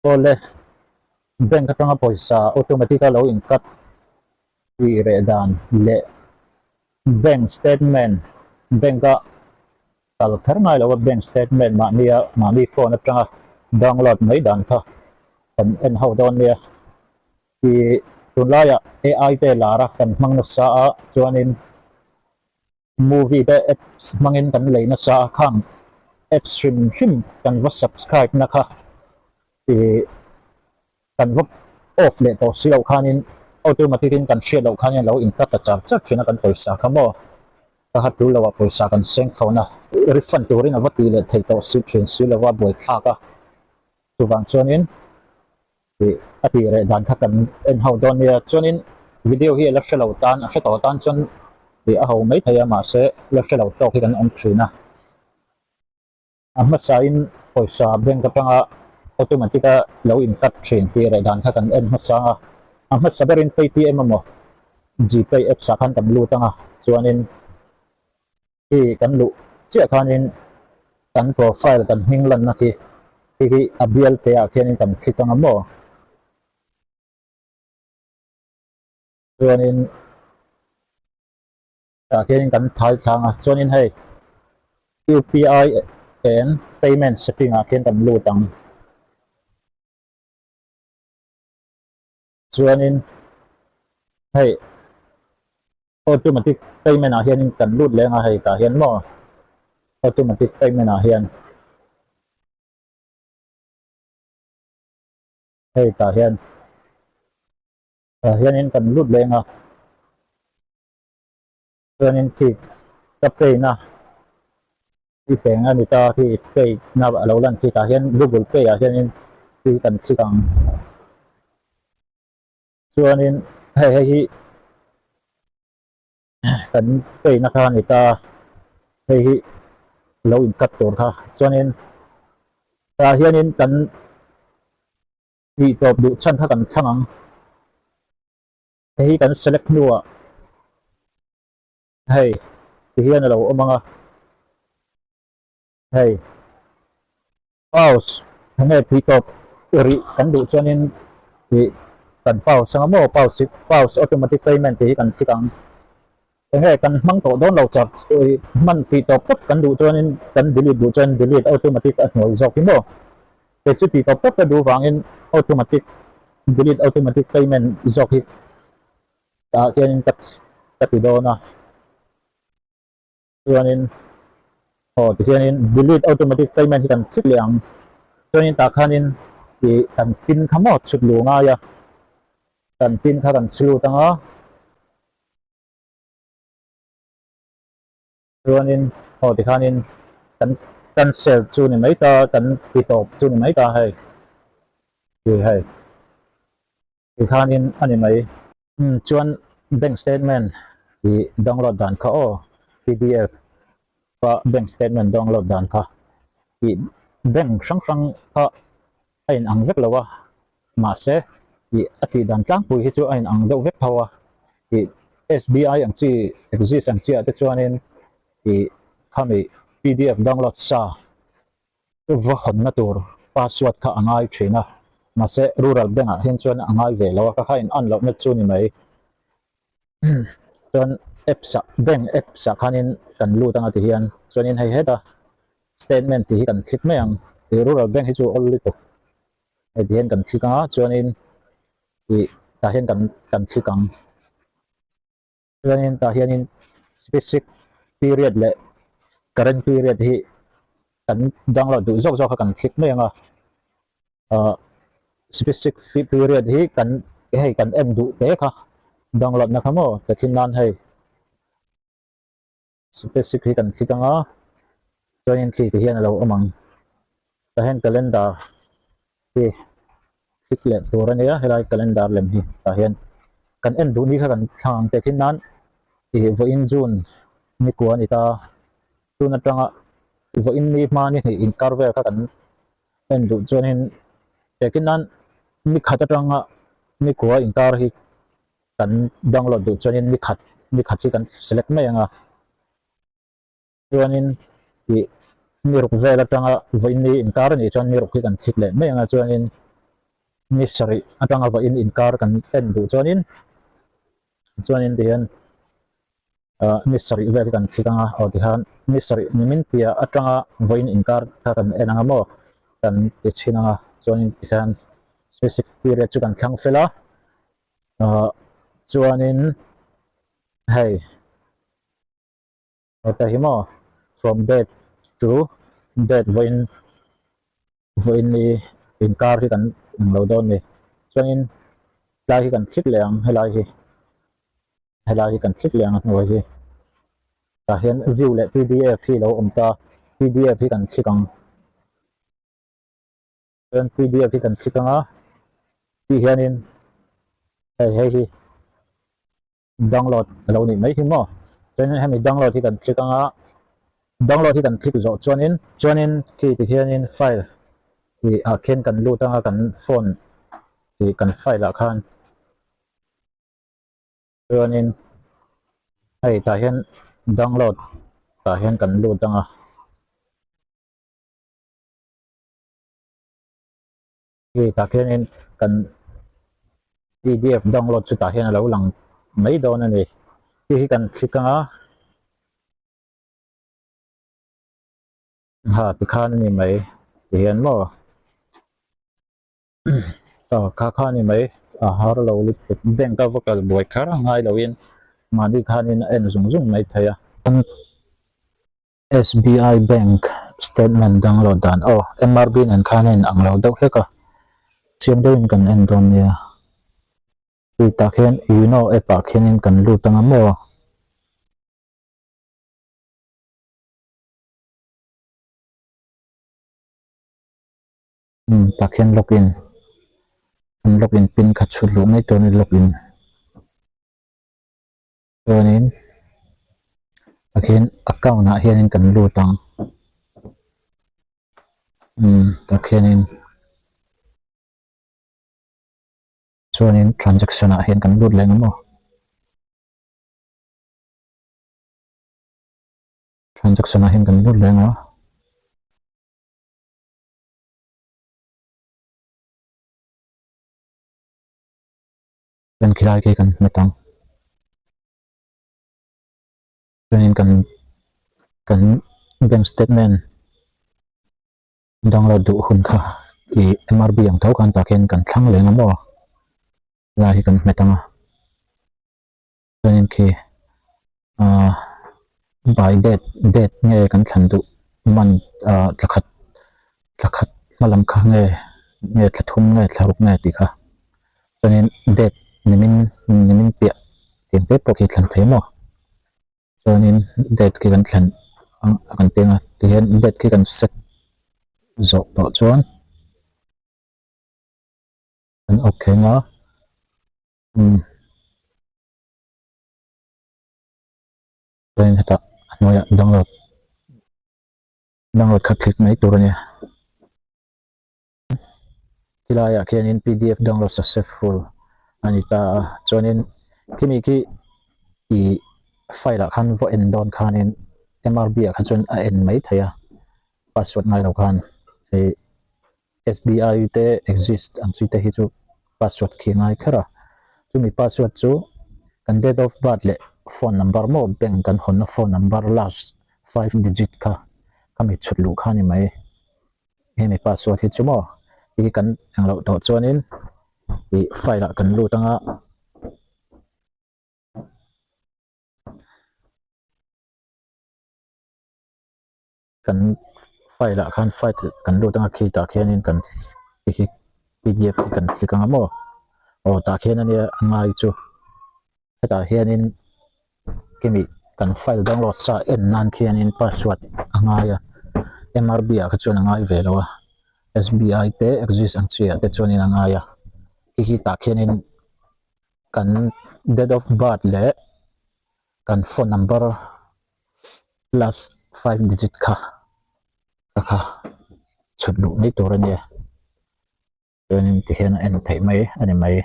Awle, bank atanga pawisa automatic a lo in cut tih reh dan leh bank statement bank a kal kher ngai lo a bank statement mahni a mahni phone atanga download mai dan kha kan en ho dawn nia. Ih tunlaiah AI te lar a kan hmang nasa a chuanin Movie te apps hmangin kan lei nasa a khang apps hrim hrim kan va subscribe na kha ih kan va off leh tawh si loh khanin automatic in kan hriat loh khanin a lo in cut ta char char thin a kan pawisa kha maw ka ha tul loh ah pawisa kan seng thlawn a refund turin a va tih leh theih tawh si thin si lova buaithlak a chuvang chuanin Tih a tih reh dan kha kan en ho dawn nia. Chuanin video hi a la hre lo tan, a hre tawh tan chuan tih a ho mai thei a, mahse la hre lo tawk hi kan awm thin a. A hmasain pawisa bank atanga automatic a lo in cut thin tih reh dan kha kan en hmasa a. A hmasa berin Paytm emaw Gpay apps ah khan kan lut ang a, chuanin Khi kan luh chiah khanin kan profile kan hming lanna khi khi khi a bial te ah khianin kan click anga maw? Chuanin tah khianin kan thai thlang a, chuanin hei UPI and payment setting ah khian kan lut ang. Chuanin hei automatic payment ah hianin kan lut leng a hei tah hian maw automatic payment ah hian hei tah hian tah hianin kan lut leng a chuanin khi ka pay na i teng a ni ta khi pay na a lo lan khi tah hian google pay ah hianin khi kan chik ang. Chuanin hei hei hi kan pay na kha a ni ta a, hei hi lo in cut tur kha. Chuanin tah hianin kan tih tawp duh chhan kha kan thlang ang. Hei hi kan select hnuah hei ti hian a lo awm ang a, hei. Pause enge tih tawp rih kan duh chuanin ih kan pause anga maw pause hi pause automatic payment tih hi kan click ang. Enge kan hmang tawh dawn lo chak ih hman tih tawp tawp kan duh chuanin kan delete duh chuan delete automatic a hnuai zawk hi maw. Kei chu tih tawp tawp ka duh vangin automatic delete automatic payment zawk hi tah hianin ka ka ti dawn a. Chuanin aw tikhianin delete automatic payment hi kan click leh ang. Chuanin tah khanin ih kan pin kha maw chhut luh ngai a, kan pin kha kan chhu lut ang a. Chuanin aw tikhanin kan cancel chu ni mai ta, kan ti tawp chu ni mai ta hei tih hei tikhanin a ni mai. Umm chuan bank statement ih download dan kha aw pdf a bank statement download dan kha ih bank hrang hrang kha a in ang vek lo a mahse ih a tih dan tlangpui hi chu a in ang deuh vek tho a ih SBI ang chi Axis ang chi ah te chuanin ih khami pdf download sa Va hawnna tur password kha a ngai thin a, mahse Rural Bank ah hian chuan a ngai ve lo a, ka kha in on lohna chu ni mai. Chuan apps ah bank apps ah khanin kan lut anga ti hian chuanin hei heta statement tih hi kan click mai ang, ih Rural Bank hi chu awl lutuk hei ti hian kan click anga chuanin ih tah hian kan kan click ang. Chuanin tah hianin specific period leh current period hi kan download duh zawk zawk kha kan click mai ang a, ah specific period hi kan hei kan en duh te kha download na kha maw takhin nan hei specific hi kan click ang a chuanin khi ti hian a lo awm ang tah hian calendar hi click leh tur a nia helai calendar lem hi tah hian kan en duh ni kha kan thlang ang teh khin nan ih vawiin June ni kua a ni ta tun atanga vawiin ni hma ni hnih inkar vel kha kan en duh chuanin teh khin nan ni khat atanga ni kua inkar hi kan download duh chuanin ni khat ni khat hi kan select mai ang a. Chuanin ih ni ruk vel atanga vawiin ni inkar a nih chuan ni ruk hi kan thlik leh mai ang a chuanin. Ni sarih atanga vawiin inkar kan en duh chuanin chuanin tihian ah ni sarih vel hi kan thlik anga aw tikhan ni sarih nimin piah atanga vawiin inkar kha kan en anga maw kan ti chhin anga chuanin tikhian specific period chu kan thlang fel a ah chuanin hei. Heta hi maw from date to date vawiin vawiin ni inkar hi kan englo dawn ni chuanin tlai hi kan thlik leh ang helai hi helai hi kan thlik leh ang a hnuai hi tah hian view leh pdf hi lo awm ta pdf hi kan thlik ang chuan pdf hi kan thlik ang a tih hianin hei hei hi. Download a lo nih mai hi maw? Chuanin hemi download hi kan click anga, download hi kan click zawh chuanin chuanin khi tikhianin file tih ah khian kan lut anga kan phone tih kan file ah khan chuanin hei tah hian download tah hian kan lut anga. Hei tah khianin kan pdf download chu tah hian a lo lang mai dawn a ni. Hei hi kan click anga ha tikhan a ni mai ti hian maw aw kha kha a ni mai a har lo lutuk bank a va kal buai kher a ngai loin mahni khanin a en zung zung mai thei a. SBI Bank statement download dan aw MRB nen khan a inang lo deuh hlek a, chiang deuhin kan en dawn nia. Tih tak hian Yono app ah khianin kan lut anga maw? Umm tak hian login kan login pin kha chhut luh mai tur a ni login. Chuanin takhian account ah hianin kan lut ang umm takhianin chuanin transaction ah hian kan lut leh ang maw transaction ah hian kan lut leh ang a. Chuan khilai khi kan hmet ang. Chuanin kan kan bank statement download duh hun kha ih MRB ang tho khan tah khian kan thlang leh ang maw? Lai hi kan hmet ang a. Chuanin khi ah by date date nge kan thlan duh month ah thla khat thla khat hma lam kha nge nge thla thum nge thla ruk nge tih kha chuanin date nimin nimin piah tiang te pawh khi thlan thei maw chuanin date khi kan thlan a kan teng a tihian date khi kan set zawh tawh chuan kan okay nga umm. Chuanin hetah a hnuaiah download download kha click mai tur a nia. Khilaiah khianin pdf download successful a ni ta a chuanin khimi khi ih file ah khan vaw en dawn khanin mrb ah kha chuan a en mai thei a password ngai lo khan ih SBI te exist ang chi te hi chu password khi ngai kher a chumi password chu kan date of birth leh phone number maw bank kan hawnna phone number last 5 digit kha khami chhut luh kha ni mai hemi password hi chu maw hi kan engloh tawh chuanin ih file ah kan lut anga. Kan file ah khan file kan lut anga khi tah khianin kan khi pdf khi kan click anga maw aw tah khian ania a ngai chu hetah hianin khimi kan file download sa en nan khianin password a ngai a mrb ah kha chuan a ngai ve lo a sbi te axis ang chi ah te chuanin a ngai a khi khi tah khianin kan date of birth leh kan phone number last 5 digit kha ka kha chhut luh mai tur a nia chuanin tikhian a en theih mai a ni mai.